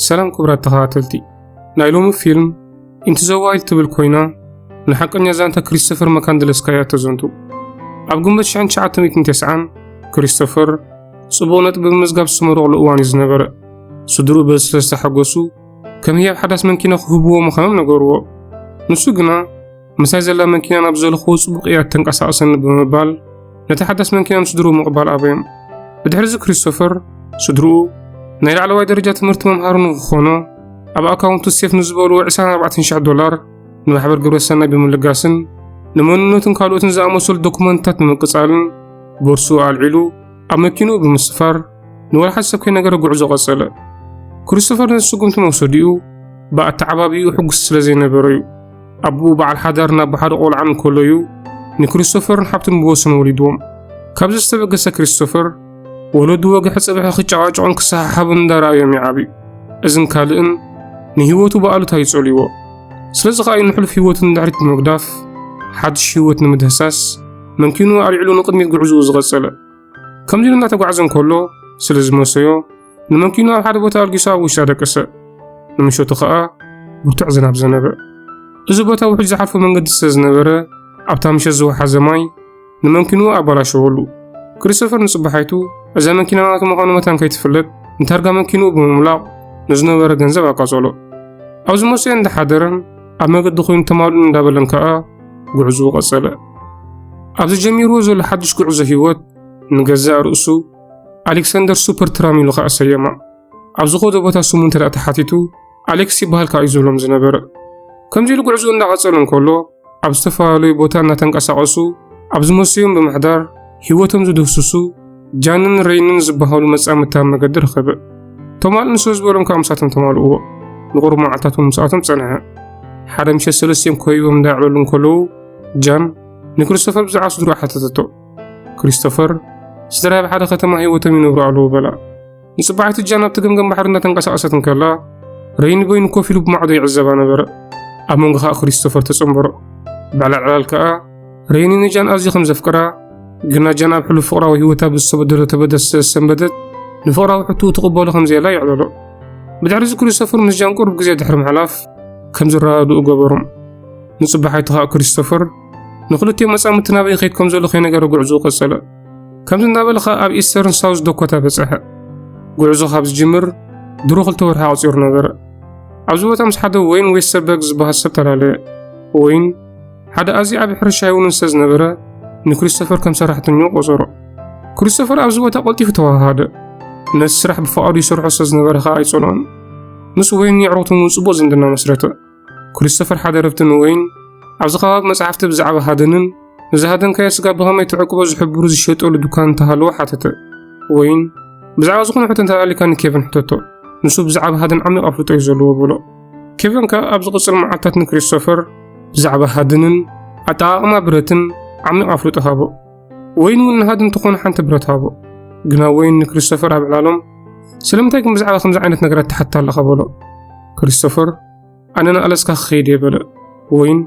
ሰላም ክቡራት ተኸታተልቲ፣ ናይ ሎሚ ፊልም ኢንቱ ዘ ዋይልድ ትብል ኮይና፣ ንሓቀኛ ዛንታ ክሪስቶፈር መካንድለስካ እያ ተዘንቱ። ኣብ ግንቦት ሺሕ ትሽዓተ ሚእትን ተስዓን ክሪስቶፈር ጽቡቕ ነጥቢ ብምምዝጋብ ዝተመረቑሉ እዋን እዩ ዝነበረ። ስድርኡ በዚ ስለ ዝተሓጎሱ፣ ከም ህያብ ሓዳስ መንኪና ክህብዎ ምዃኖም ነገርዎ። ንሱ ግና፣ "ምሳይ ዘላ መንኪና ናብ ዘለኽዎ ጽቡቕ እያ እተንቀሳቕሰኒ" ብምባል፣ ነታ ሓዳስ መንኪና ንስድርኡ ምቕባል ኣበዮም። ብድሕሪዚ ክሪስቶፈር፣ ስድርኡ ናይ ላዕለዋይ ደረጃ ትምህርቲ መምሃሪ ንክኾኖ፣ ኣብ ኣካውንቱ ሴፍ ንዝበልዎ ዕስራን ኣርባዕተን ሽሕ ዶላር ንማሕበር ግብረ ሰናይ ብምልጋስን፣ ንመንነቱን ካልኦትን ዝኣመሰሉ ዶኩመንትታት ብምቅጻልን፣ ቦርስኡ ኣልዒሉ ኣብ መኪንኡ ብምስፋር፣ ንወላ ሓደ ሰብ ከይነገረ ጉዕዞ ቀጸለ። ክሪስቶፈር ነዚ ስጉምቲ መውሰዲኡ ብኣተዓባቢኡ ሕጉስ ስለ ዘይነበረ እዩ። ኣቦኡ በዓል ሓዳር ናብ ሓደ ቆልዓ እንከሎ እዩ ንክሪስቶፈርን ሓብቱን ብወሰን ወሊድዎም። ካብዚ ዝተበገሰ ክሪስቶፈር ወለዱ ወግሒ ጸብሒ ክጨቓጨቑን ክሰሓሓቡን እንዳረኣዮም ይዓብዩ። እዝን ካልእን ንህይወቱ ብኣሉታ ይጸልይዎ። ስለዚ ከኣ እዩ ንሕሉፍ ህይወቱ ንድሕሪት ብምግዳፍ፣ ሓድሽ ህይወት ንምድህሳስ መንኪኑ ኣልዒሉ ንቕድሚት ጉዕዝኡ ዝቐጸለ። ከምዚ ኢሉ እናተጓዕዘ እንከሎ፣ ስለ ዝመሰዮ፣ ንመንኪኑ ኣብ ሓደ ቦታ ኣልጊሱ ኣብ ውሽጣ ደቀሰ። ንምሸቱ ኸኣ ብርቱዕ ዝናብ ዘነበ። እዚ ቦታ ውሑጅ ዝሓልፎ መንገዲ ስለ ዝነበረ፣ ኣብታ ምሸት ዝወሓዘ ማይ ንመንኪንኡ ኣባላሸወሉ። ክሪስቶፈር ንጽባሓይቱ፣ እዛ መኪና ናቱ ምዃኑ መታን ከይትፍለጥ፣ ንታርጋ መኪንኡ ብምምላቕ፣ ንዝነበረ ገንዘብ ኣቃጸሎ። ኣብ ዝመሰዮ እንዳሓደረን ኣብ መገዲ ኮይኑ ተማልኡን እንዳበለን ከኣ ጉዕዝኡ ቀጸለ። ኣብዚ ጀሚርዎ ዘሎ ሓድሽ ጉዕዞ ህይወት፣ ንገዛእ ርእሱ ኣሌክሳንደር ሱፐር ትራም ኢሉ ኸኣ ሰየማ። ኣብ ዝኸዶ ቦታ ስሙ እንተ ደኣ ተሓቲቱ፣ ኣሌክስ ይበሃል ከኣ እዩ ዝብሎም ዝነበረ። ከምዚ ኢሉ ጉዕዞኡ እንዳቐጸለ እንከሎ፣ ኣብ ዝተፈላለዩ ቦታ እናተንቀሳቐሱ፣ ኣብ ዝመሰዮም ብምሕዳር ህይወቶም ዝድህስሱ ጃንን ሬይንን ዝበሃሉ መጻምድቲ ኣብ መገዲ ረኸበ። ተማልኡኒ ስለ ዝበሎም ከኣ ምሳቶም ተማልእዎ። ንቑሩብ መዓልታት እውን ምስኣቶም ጸንሐ። ሓደ ምሸት ሰለስቲኦም ከቢቦም እንዳዕለሉ እንከለዉ፣ ጃን ንክሪስቶፈር ብዛዕባ ስድርኡ ሓተተቶ። ክሪስቶፈር፣ "ስድራይ ኣብ ሓደ ከተማ ህይወቶም ይነብሩ ኣለዉ" በላ። ንጽባሒቱ ጃን ኣብቲ ገምገም ባሕሪ እናተንቀሳቐሰት እንከላ፣ ሬይኒ በይኑ ኮፍ ኢሉ ብማዕዶ ይዕዘባ ነበረ። ኣብ መንጎ ኸኣ ክሪስቶፈር ተጸንበሮ። ብዕላል ዕላል ከኣ፣ ሬይኒ ንጃን ኣዝዩ ከም ዘፍቅራ፣ ግና ጃን ኣብ ሕሉፍ ፍቕራዊ ህይወታ ብዝተበደሎ ተበደል ስለ ዝሰንበደት፣ ንፍቕራዊ ሕቶኡ ትቕበሎ ከም ዘየላ የዕለሎ። ብድሕሪዚ ክሪስቶፈር ምስ ጃን ቁሩብ ግዜ ድሕሪ ምሕላፍ፣ ከም ዝረዳድኡ ገበሮም። ንጽባሒቱ ኸኣ ክሪስቶፈር ንኽልቲኦም መጻምድቲ ናበይ ይኸይድ ከም ዘሎ ከይነገረ ጉዕዞኡ ቀጸለ። ከምዚ እንዳበለ ኸኣ ኣብ ኢስተርን ሳውዝ ዳኮታ በጽሐ። ጉዕዞ ካብ ዝጅምር ድሮ ክልተ ወርሒ ኣቑጺሩ ነበረ። ኣብዚ ቦታ ምስ ሓደ ወይን ዌስተርበርግ ዝበሃል ሰብ ተላለየ። ወይን ሓደ ኣዝዩ ዓቢ ሕርሻ ይውንን ስለ ዝነበረ፣ ንክሪስቶፈር ከም ሰራሕተኛኡ ቆጸሮ። ክሪስቶፈር ኣብዚ ቦታ ቀልጢፉ ተወሃሃደ። ነቲ ስራሕ ብፍቓዱ ይሰርሖ ስለ ዝነበረ ኸኣ ኣይጸልኦን። ምስ ወይን የዕሩኽቱ እውን ጽቡቕ ዝምድና መስረተ። ክሪስቶፈር ሓደ ረፍቲ ንወይን ኣብዚ ከባቢ መጻሕፍቲ ብዛዕባ ሃደንን ነዚ ሃደንካዮ ስጋ ብኸመይ ትዕቅቦ ዝሕብሩ ዝሸጠሉ ዱካን እንተሃለወ ሓተተ። ወይን ብዛዕባ ዝኾነ ሕቶ እንተኣልዩካ ንኬቨን ሕተቶ። ንሱ ብዛዕባ ሃደን ዓሚቕ ኣፍልጦ እዩ ዘለዎ በሎ። ኬቨን ከኣ ኣብ ዝቕጽል መዓልታት ንክሪስቶፈር ብዛዕባ ሃደንን ኣጠቓቕማ ብረትን ዓሚቕ ኣፍልጦ ሃቦ። ወይን እውን ንሃደን ትኾነ ሓንቲ ብረት ሃቦ። ግና ወይን ንክሪስቶፈር ኣብ ዕላሎም፣ "ስለምንታይ ግን ብዛዕባ ከምዚ ዓይነት ነገራት ትሓትት ኣለኻ?" በሎ። ክሪስቶፈር፣ "ኣነ ንኣላስካ ክኸይድ እየ" በለ። ወይን፣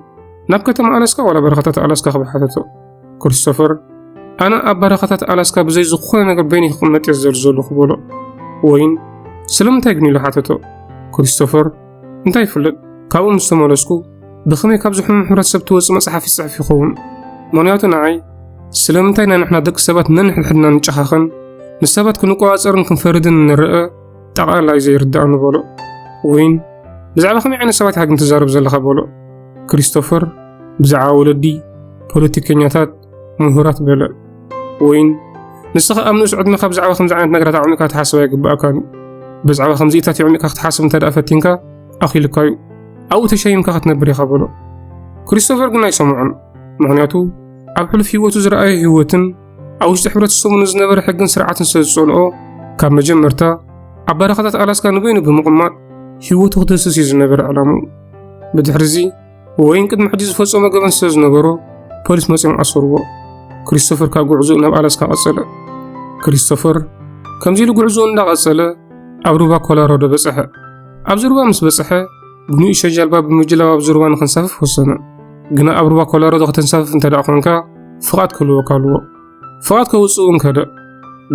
"ናብ ከተማ ኣላስካ ዋላ በረኻታት ኣላስካ?" ክብል ሓተቶ። ክሪስቶፈር፣ "ኣነ ኣብ በረኻታት ኣላስካ ብዘይ ዝኾነ ነገር በይነይ ክቕመጥ እየ ዝደሊ ዘለኹ" በሎ። ወይን፣ "ስለምንታይ ግን?" ኢሉ ሓተቶ። ክሪስቶፈር፣ "እንታይ ይፍለጥ፣ ካብኡ ምስ ተመለስኩ ብኸመይ ካብዚ ሕሙም ሕብረተሰብ ትወጽእ መጽሓፍ ይጽሕፍ ይኸውን። ምኽንያቱ ንዓይ ስለምንታይ ናይ ንሕና ደቂ ሰባት ነንሕድሕድና ንጨኻኸን፣ ንሰባት ክንቆጻጸርን ክንፈርድን ንርእ ጠቕላላ እዩ ዘይርድኣኒ" በሎ። ወይን፣ "ብዛዕባ ከመይ ዓይነት ሰባት ኢኻ ግን ትዛረብ ዘለኻ?" በሎ። ክሪስቶፈር፣ "ብዛዕባ ወለዲ፣ ፖለቲከኛታት፣ ምሁራት" በለ። ወይን፣ "ንስኻ ኣብ ንኡስ ዕድመኻ ብዛዕባ ከምዚ ዓይነት ነገራት ኣዕሚቕካ ክትሓስብ ኣይግብኣካን እዩ። ብዛዕባ ከምዚኢታት የዕሚቕካ ክትሓስብ እንተ ደኣ ፈቲንካ፣ ኣኺሉካ እዩ። ኣብኡ ተሸይምካ ክትነብር ኢኻ" በሎ። ክሪስቶፈር ግን ኣይሰምዖን። ምኽንያቱ፣ ኣብ ሕሉፍ ህይወቱ ዝረኣዮ ህይወትን ኣብ ውሽጢ ሕብረተሰቡ ንዝነበረ ሕግን ስርዓትን ስለ ዝጸልኦ፣ ካብ መጀመርታ ኣብ በረኻታት ኣላስካ ንበይኑ ብምቕማጥ ህይወቱ ክድህስስ እዩ ዝነበረ ዕላምኡ። ብድሕሪዚ፣ ወይን ቅድሚ ሕጂ ዝፈጸሞ ገበን ስለ ዝነበሮ፣ ፖሊስ መጺኦም ኣሰርዎ። ክሪስቶፈር ከኣ ጉዕዞኡ ናብ ኣላስካ ቀጸለ። ክሪስቶፈር ከምዚ ኢሉ ጉዕዞኡ እንዳቐጸለ፣ ኣብ ሩባ ኮሎራዶ በጽሐ። ኣብዚ ሩባ ምስ በጽሐ፣ ብንእሽቶ ጃልባ ብምጅላብ ኣብዚ ሩባ ንኽንሳፈፍ ወሰነ። ግና ኣብ ሩባ ኮሎራዶ ከተንሳፍፍ እንተ ደኣ ኾንካ፣ ፍቓድ ክህልወካ ኣለዎ። ፍቓድ ከውጽእ እውን ከደ፣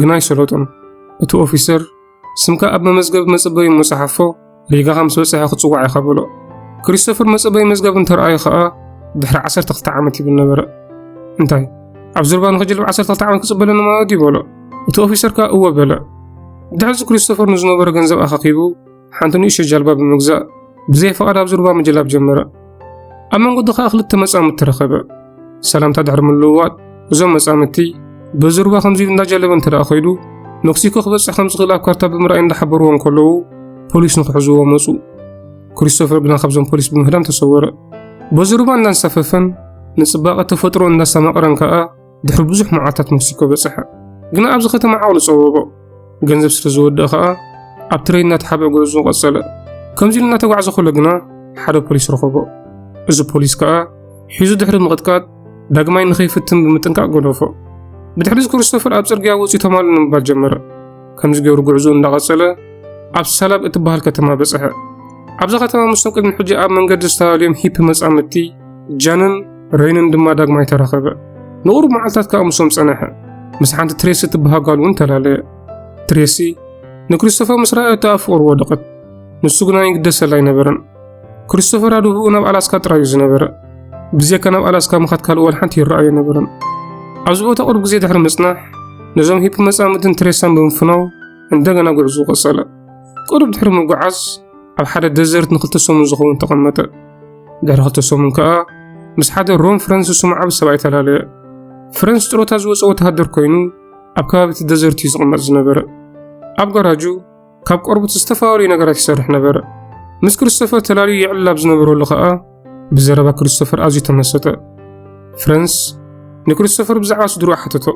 ግና ኣይሰለጦን። እቲ ኦፊሰር፣ "ስምካ ኣብ መመዝገቢ መጸበዪ እሞ ጸሓፎ፣ ሪጋኻ ምስ በጽሐ ክጽዋዕ ኢኻ በሎ። ክሪስቶፈር መጸበይ መዝገብ እንተረኣየ ኸኣ ድሕሪ ዓሰርተ ክልተ ዓመት ይብል ነበረ። እንታይ? ኣብ ዙርባ ንኽጅልብ ዓሰርተ ክልተ ዓመት ክጽበለኒ ማለት እዩ በሎ። እቲ ኦፊሰር ከኣ እወ በለ። ድሕሪ እዚ ክሪስቶፈር ንዝነበሮ ገንዘብ ኣኻኺቡ ሓንቲ ንእሽቶ ጃልባ ብምግዛእ ብዘይ ፍቓድ ኣብ ዙርባ ምጅላብ ጀመረ። ኣብ መንገዱ ኸኣ ክልተ መጻምድቲ ረኸበ። ሰላምታ ድሕሪ ምልውዋጥ እዞም መጻምድቲ በዚ ሩባ ከምዚ ኢሉ እንዳጀለበ እንተ ደኣ ኸይዱ ሜክሲኮ ክበጽሕ ከም ዝኽእል ኣብ ካርታ ብምርኣይ እንዳሓበርዎ እንከለዉ ፖሊስ ንኽሕዝዎ መጹ። ክሪስቶፈር ግና ካብዞም ፖሊስ ብምህዳም ተሰወረ። በዚ ሩባ እንዳንሳፈፈን ንጽባቐ ተፈጥሮ እንዳስተማቐረን ከኣ ድሕሪ ብዙሕ መዓልታት ሜክሲኮ በጽሐ። ግና ኣብዚ ከተማ ዓቕሉ ጸወቦ። ገንዘብ ስለ ዝወደኣ ከኣ ኣብ ትሬን እናተሓብአ ጉዕዞ ቀጸለ። ከምዚ ኢሉ እናተጓዕዘ ከሎ ግና ሓደ ፖሊስ ረኸቦ። እዚ ፖሊስ ከኣ ሒዙ ድሕሪ ምቕጥቃጥ ዳግማይ ንኸይፍትን ብምጥንቃቕ ገደፎ። ብድሕሪ እዚ ክሪስቶፈር ኣብ ጽርግያ ወጺኡ ተማልኡ ንምባል ጀመረ። ከምዚ ገይሩ ጉዕዞ እንዳቐጸለ ኣብ ሳላብ እትበሃል ከተማ በጽሐ። ኣብዛ ከተማ ምስቶም ቅድሚ ሕጂ ኣብ መንገዲ ዝተላለዮም ሂፕ መጻምድቲ ጃንን ሬንን ድማ ዳግማይ ተራኸበ። ንቑሩብ መዓልታት ከኣ ምስኦም ጸንሐ። ምስ ሓንቲ ትሬሲ እትበሃል ጓል እውን ተላለየ። ትሬሲ ንክሪስቶፈር ምስ ረኣየቶ ኣብ ፍቕሪ ወደቐት። ንሱ ግና ይግደሰላ ኣይነበረን። ክሪስቶፈር ኣድህቦኡ ናብ ኣላስካ ጥራይ እዩ ዝነበረ። ብዘይካ ናብ ኣላስካ ምኻድ ካልእ ዋላ ሓንቲ ይረኣዮ ኣይነበረን። ኣብዚ ቦታ ቁሩብ ግዜ ድሕሪ ምጽናሕ ነዞም ሂፕ መጻምድትን ትሬሳን ብምፍናው እንደገና ጉዕዞ ቀጸለ። ቁሩብ ድሕሪ ምጉዓዝ ኣብ ሓደ ደዘርት ንክልተ ሰሙን ዝኸውን ተቐመጠ። ድሕሪ ክልተ ሰሙን ከኣ ምስ ሓደ ሮን ፍረንስ ዝስሙ ዓቢ ሰብኣይ ተላለየ። ፍረንስ ጥሮታ ዝወጸ ወተሃደር ኮይኑ ኣብ ከባቢ እቲ ደዘርት እዩ ዝቕመጥ ዝነበረ። ኣብ ጋራጁ ካብ ቆርበት ዝተፈላለዩ ነገራት ይሰርሕ ነበረ። ምስ ክሪስቶፈር ተላልዩ የዕልል ኣብ ዝነበረሉ ከኣ ብዘረባ ክሪስቶፈር ኣዝዩ ተመሰጠ። ፍረንስ ንክሪስቶፈር ብዛዕባ ስድርኡ ሓተቶ።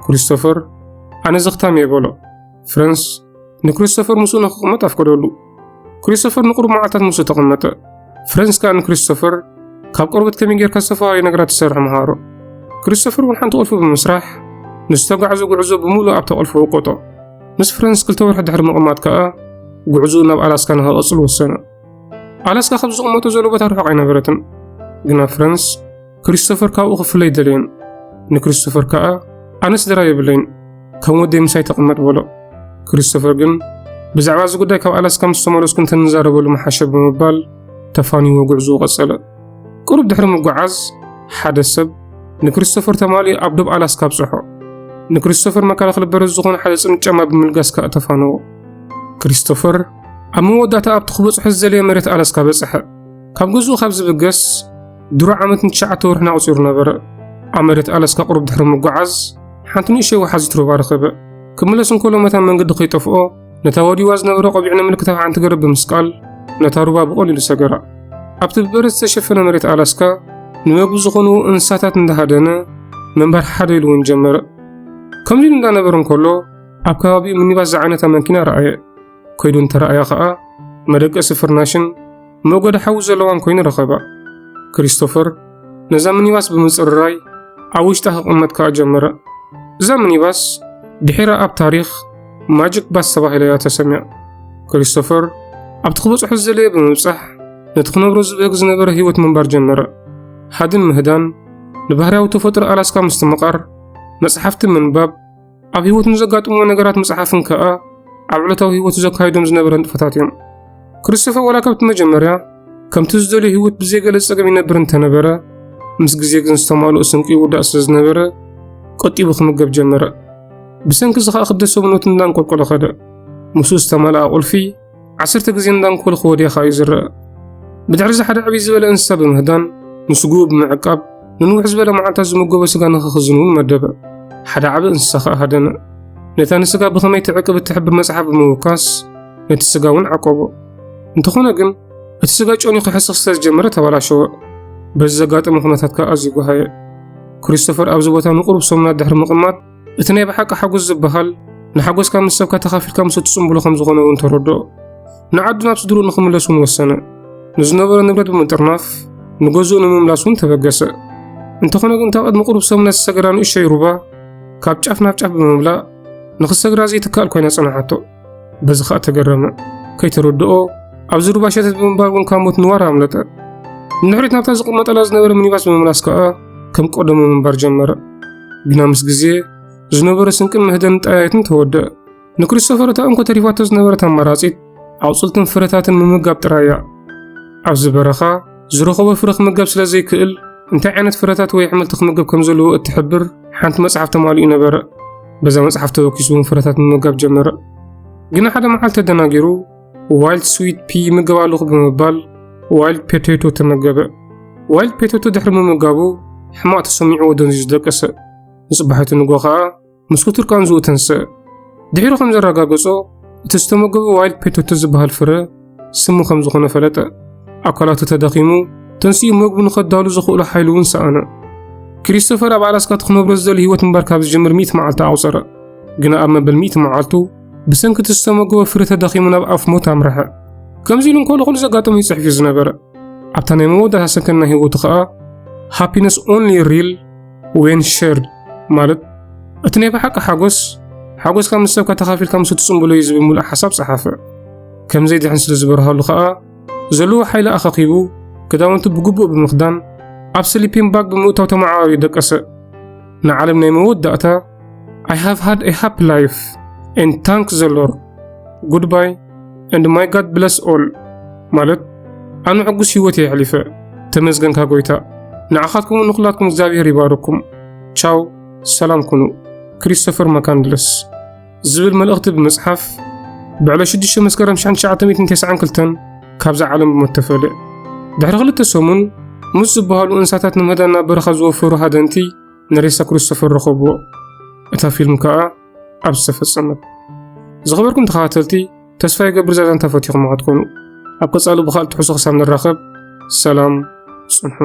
ክሪስቶፈር ኣነ ዘኽታም እየ በሎ። ፍረንስ ንክሪስቶፈር ምስኡ ንኽቕመጥ ኣፍቀደሉ። ክሪስቶፈር ንቁሩብ መዓልታት ምስኡ ተቐመጠ። ፍረንስ ከኣ ንክሪስቶፈር ካብ ቆርበት ከመይ ጌርካ ዝተፈላለዩ ነገራት ትሰርሕ ምሃሮ። ክሪስቶፈር እውን ሓንቲ ቁልፊ ብምስራሕ ንዝተጓዕዞ ጉዕዞ ብምሉእ ኣብታ ቁልፊ ወቀጦ። ምስ ፍረንስ ክልተ ወርሒ ድሕሪ ምቕማጥ ከኣ ጉዕዞኡ ናብ ኣላስካ ንኽቕጽል ወሰነ። ኣላስካ ካብ ዝቕመጦ ዘሎ ቦታ ርሑቕ ኣይነበረትን። ግና ፍረንስ ክሪስቶፈር ካብኡ ክፍለ ኣይደለየን። ንክሪስቶፈር ከኣ ኣነ ስድራ የብለይን፣ ከም ወደይ ምሳይ ተቐመጥ በሎ። ክሪስቶፈር ግን ብዛዕባ እዚ ጉዳይ ካብ ኣላስካ ምስ ተመለስኩ እንተንዛረበሉ ምሓሸ ብምባል ተፋንይዎ ጉዕዞኡ ቀጸለ። ቁሩብ ድሕሪ ምጉዓዝ ሓደ ሰብ ንክሪስቶፈር ተማልዩ ኣብ ዶብ ኣላስካ ኣብጽሖ። ንክሪስቶፈር መከላኸሊ በረድ ዝኾነ ሓደ ጽምዲ ጫማ ብምልጋስ ከኣ ተፋነዎ። ክሪስቶፈር ኣብ መወዳእታ ኣብቲ ክበጽሖ ዝደለየ መሬት ኣላስካ በጽሐ። ካብ ገዝኡ ካብ ዝብገስ ድሮ ዓመትን ትሽዓተ ወርሕን ኣቑጺሩ ነበረ። ኣብ መሬት ኣላስካ ቁሩብ ድሕሪ ምጉዓዝ ሓንቲ ንእሽተይ ወሓዚት ሩባ ረኸበ። ክምለስ እንከሎ መታን መንገዲ ከይጠፍኦ ነታ ወዲዋ ዝነበረ ቆቢዕ ንምልክታዊ ሓንቲ ገረብ ብምስቃል ነታ ሩባ ብቐሊሉ ሰገራ። ኣብቲ ብበረድ ዝተሸፈነ መሬት ኣላስካ ንመግቢ ዝኾንዎ እንስሳታት እንዳሃደነ ምንባር ሓደ ኢሉ እውን ጀመረ። ከምዚ ኢሉ እንዳነበረ እንከሎ ኣብ ከባቢኡ ሚኒባስ ዝዓይነታ መኪና ረኣየ። ከይዱ እንተረኣያ ኸኣ መደቀሲ ፍርናሽን መእገዲ ሓዊ ዘለዋን ኮይኑ ረኸባ። ክሪስቶፈር ነዛ ሚኒባስ ብምጽርራይ ኣብ ውሽጣ ክቕመጥ ከኣ ጀመረ። እዛ ሚኒባስ ድሒራ ኣብ ታሪኽ ማጂክ ባስ ተባሂላ እያ ተሰምያ። ክሪስቶፈር ኣብቲ ክበጽሖ ዝደለየ ብምብጻሕ ነቲ ክነብሮ ዝብህግ ዝነበረ ህይወት ምንባር ጀመረ። ሃድን ምህዳን፣ ንባህርያዊ ተፈጥሮ ኣላስካ ምስትምቓር፣ መጽሓፍቲ ምንባብ፣ ኣብ ህይወቱ ንዘጋጥምዎ ነገራት ምጽሓፍን ከኣ ኣብ ዕለታዊ ህይወቱ ዘካይዶም ዝነበረ ንጥፈታት እዮም። ክሪስቶፈር ዋላ ካብቲ መጀመርያ ከምቲ ዝደልዮ ህይወት ብዘይ ገለ ጸገም ይነብር እንተነበረ፣ ምስ ግዜ ግን ዝተማልኦ ስንቂ ይውዳእ ስለ ዝነበረ ቀጢቡ ክምገብ ጀመረ። ብሰንኪ እዚ ከኣ ክብደት ሰብነቱ እንዳንቆልቆለ ከደ። ምስኡ ዝተማልኣ ቁልፊ ዓሰርተ ግዜ እንዳንኮሉ ክወድያ ከኣ እዩ ዝረአ። ብድሕሪ እዚ ሓደ ዕብይ ዝበለ እንስሳ ብምህዳን ንስግኡ ብምዕቃብ ንንውሕ ዝበለ መዓልታት ዝምገቦ ስጋ ንኽኽዝን እውን መደበ። ሓደ ዓቢ እንስሳ ከኣ ሃደነ። ነታ ንስጋ ብኸመይ ትዕቅብ እትሕብር መጽሓፍ ብምውካስ ነቲ ስጋ እውን ዓቀቦ። እንተኾነ ግን እቲ ስጋ ጨንዩ ክሕስኽ ስለ ዝጀመረ ተበላሸወ። በዚ ዘጋጠመ ኩነታት ከኣ ኣዝዩ ጓሃየ። ክሪስቶፈር ኣብዚ ቦታ ንቁሩብ ሰሙናት ድሕሪ ምቕማጥ እቲ ናይ ብሓቂ ሓጎስ ዝበሃል ንሓጎስካ ምስ ሰብካ ተኻፊልካ ምስ እትጽንብሎ ከም ዝኾነ እውን ተረድኦ። ንዓዱ ናብ ስድርኡ ንኽምለስ እውን ወሰነ። ንዝነበሮ ንብረት ብምጥርናፍ ንገዝኡ ንምምላስ እውን ተበገሰ። እንተኾነ ግን እታ ቅድሚ ቁሩብ ሰሙናት ዝሰገራ ንእሽተይ ሩባ ካብ ጫፍ ናብ ጫፍ ብምምላእ ንኽሰግራ ዘይትከኣል ኮይና ጸንሓቶ። በዚ ኸኣ ተገረመ። ከይተረድኦ ኣብዚ ሩባ ሸተት ብምባል እውን ካብ ሞት ንዋር ኣምለጠ። ንድሕሪት ናብታ ዝቕመጠላ ዝነበረ ሚኒባስ ብምምላስ ከኣ ከም ቀደሙ ምንባር ጀመረ። ግና ምስ ግዜ ዝነበረ ስንቅን ምህደን ጠያየትን ተወደአ። ንክሪስቶፈር እታ እንኮ ተሪፋቶ ዝነበረት ኣማራጺት ኣቑጽልትን ፍረታትን ምምጋብ ጥራይ እያ። ኣብዚ በረኻ ዝረኸቦ ፍረ ክምገብ ስለ ዘይክእል፣ እንታይ ዓይነት ፍረታት ወይ ኣሕምልቲ ክምገብ ከም ዘለዎ እትሕብር ሓንቲ መጽሓፍ ተማሊኡ ነበረ። በዛ መጽሓፍ ተበኪሱ እውን ፍረታት ምምጋብ ጀመረ። ግና ሓደ መዓልቲ ተደናጊሩ፣ ዋይልድ ስዊት ፒ ይምገብ ኣለኹ ብምባል ዋይልድ ፖቴቶ ተመገበ። ዋይልድ ፖቴቶ ድሕሪ ምምጋቡ ሕማቕ ተሰሚዕዎ ደንዚዙ ደቀሰ። ንጽባሒቱ ንግሆ ኸኣ ምስ ክትርቃን ዝኡ ተንስአ። ድሒሩ ከም ዘረጋገጾ፣ እቲ ዝተመገበ ዋይልድ ፖቴቶ ዝበሃል ፍረ ስሙ ከም ዝኾነ ፈለጠ። ኣካላቱ ተዳኺሙ፣ ተንሲኡ መግቡ ንኸዳሉ ዘኽእሎ ሓይሊ እውን ሰኣነ። ክሪስቶፈር ኣብ ኣላስካ እቲ ክነብሮ ዝደሊ ህይወት ምንባር ካብ ዝጅምር ሚእቲ መዓልቲ ኣቑጸረ። ግና ኣብ መበል ሚእቲ መዓልቱ ብሰንኪ እቲ ዝተመገበ ፍረ ተዳኺሙ ናብ ኣፍ ሞት ኣምርሐ። ከምዚ ኢሉ እንከሎ ኩሉ ዘጋጠሞ ይጽሕፍ እዩ ዝነበረ። ኣብታ ናይ መወዳእታ ሰከንድ ናይ ህይወቱ ኸኣ ሃፒነስ ኦንሊ ሪል ዌን ሸርድ፣ ማለት እቲ ናይ ብሓቂ ሓጎስ ሓጎስካ ምስ ሰብካ ተኻፊልካ ምስ እትጽንብሎ እዩ ዝብል ምሉእ ሓሳብ ጸሓፈ። ከም ዘይድሕን ስለ ዝበርሃሉ ኸኣ ዘለዎ ሓይሊ ኣኻኺቡ ክዳውንቱ ብግቡእ ብምኽዳን ኣብ ስሊፒንግ ባግ ብምእታው ተመዓባቢ ደቀሰ። ንዓለም ናይ መወዳእታ I have had a happy life and thank the Lord, goodbye and my God bless all፣ ማለት ኣነ ሕጉስ ህይወት እየ ኣሕሊፈ፣ ተመስገንካ ጎይታ፣ ንዓኻትኩም ንኹላትኩም እግዚኣብሔር ይባርኩም፣ ቻው፣ ሰላም ኩኑ። ክሪስቶፈር ማካንድለስ ዝብል መልእኽቲ ብምጽሓፍ ብዕለት ሽዱሽተ መስከረም ሽሕን ትሽዓተ ሚእትን ተስዓን ክልተን ካብዛ ዓለም ብሞት ተፈልየ። ድሕሪ ክልተ ሰሙን ሙስ ዝበሃሉ እንስሳታት ንምህዳን ናብ በረኻ ዝወፈሩ ሃደንቲ ንሬሳ ክሪስቶፈር ረኸብዎ። እታ ፊልም ከኣ ኣብዚ ተፈጸመት። ዝኸበርኩም ተኸታተልቲ፣ ተስፋ ይገብር እዛ ዛንታ ፈቲኹማ ክትኮኑ። ኣብ ቀጻሊ ብኻልእ ትሕዝቶ ክሳብ ንራኸብ፣ ሰላም ጽንሑ።